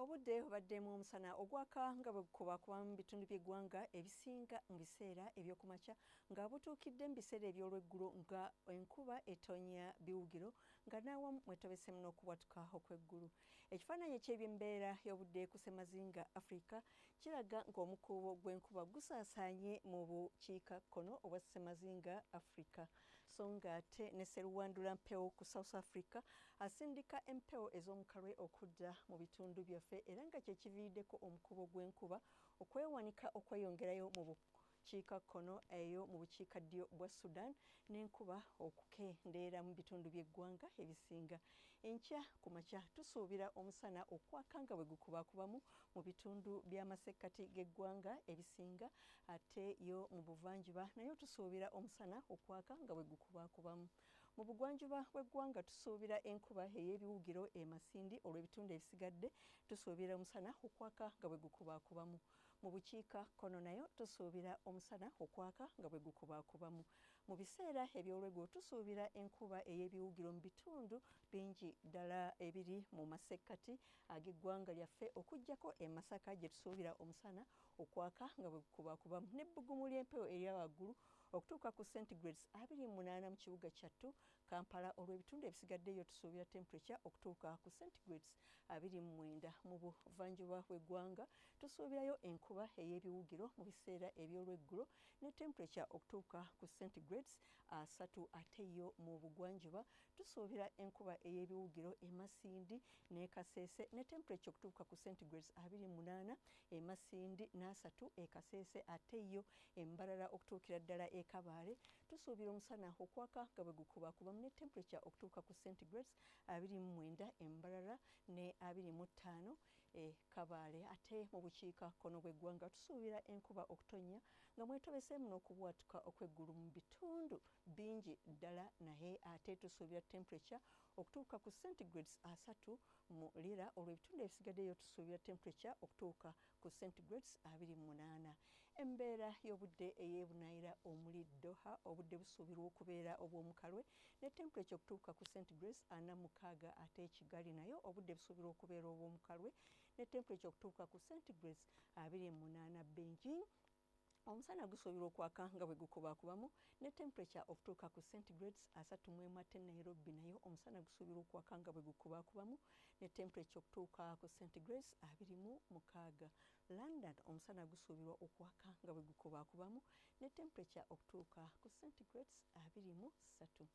Obudde obaddemu omusana ogwaka nga bwe gukubakuba mu bitundu by'eggwanga ebisinga mu biseera ebyokumakya, nga butuukidde mu biseera eby'olweggulo nga enkuba etonya biwugiro nga n'awamu mwetobesemu n'okubwatuka okw'eggulu. Ekifaananyi eky'ebyembeera y'obudde ku Ssemazinga Africa kiraga ng'omukuubo gw'enkuba gusaasaanye mu bukiikakkono obwa Ssemazinga Africa, so ng'ate ne sseruwandula mpewo ku South Africa asindika empewo ez'omukalwe okudda mu bitundu byaffe, era nga kye kiviiriddeko omukubo gw'enkuba okwewanika okweyongerayo mu bukiikakkono eyo mu bukiikaddyo bwa Sudan, n'enkuba okukendeera mu bitundu by'eggwanga ebisinga. Enkya ku makya tusuubira omusana okwaka nga bwe gukubakubamu mu bitundu by'amasekkati g'eggwanga ebisinga, ate yo mu buvanjuba nayo tusuubira omusana okwaka nga bwe gukubakubamu. Mu bugwanjuba bw'eggwanga tusuubira enkuba ey'ebiwugiro e Masindi, olw'ebitundu ebisigadde tusuubira omusana okwaka nga bwe gukubakubamu. Mu bukiikakkono nayo tusuubira omusana okwaka nga bwe gukubakubamu. Mu biseera eby'olweggulo tusuubira enkuba ey'ebiwugiro mu bitundu bingi ddala ebiri mu masekkati ag'eggwanga lyaffe, okuggyako e Masaka gye tusuubira omusana okwaka nga bwe gukubakubamu, n'ebbugumu ly'empewo erya waggulu okutuuka ku centigrades 28 mu kibuga kyattu Kampala. Olw'ebitundu ebisigaddeyo tusuubira temperature okutuuka ku centigrades 29. Mu buvanjuba bw'eggwanga tusuubirayo enkuba ey'ebiwugiro mu biseera eby'olweggulo ne temperature okutuuka ku centigrades 30. Ate yo mu bugwanjuba tusuubira enkuba ey'ebiwugiro e Masindi ne Kasese ne temperature okutuuka ku centigrades 28 e Masindi n'asatu e Kasese. Ate yo Embarara okutuukira ddala e Kabaale tusuubira omusana okwaka nga bwe gukubakubamu ne temperature okutuuka ku centigrades 29 Embarara ne 25 e Kabaale. Ate mu bukiikakkono bw'eggwanga tusuubira enkuba okutonnya nga mwetobeseemu n'okubwatuka okw'eggulu mu bitundu bingi ddala, naye ate tusuubira temperature okutuuka ku centigrades 30 mu Lira. Olw'ebitundu ebisigaddeyo tusuubira temperature okutuuka ku centigrades 28. Embeera y'obudde ey'ebunaayira omuli Doha, obudde busuubirwa okubeera obw'omukalwe ne temperature okutuuka ku centigrades 46. Ate Kigali nayo obudde busuubirwa okubeera obw'omukalwe ne temperature okutuuka ku centigrades 28. Beijing omusana gusuubirwa okwaka nga bwe gukubakubamu ne temperature okutuuka ku centigrades 31. Ate Nairobi nayo omusana gusuubirwa okwaka nga bwe gukubakubamu ne temperature okutuuka ku centigrades 26. London omusana gusuubirwa okwaka nga bwe gukubakubamu ne temperature okutuuka ku centigrades 23.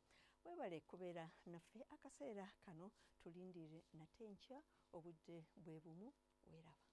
Weebale kubeera naffe akaseera kano, tulindirire nate enkya obudde bwe bumu. Weeraba.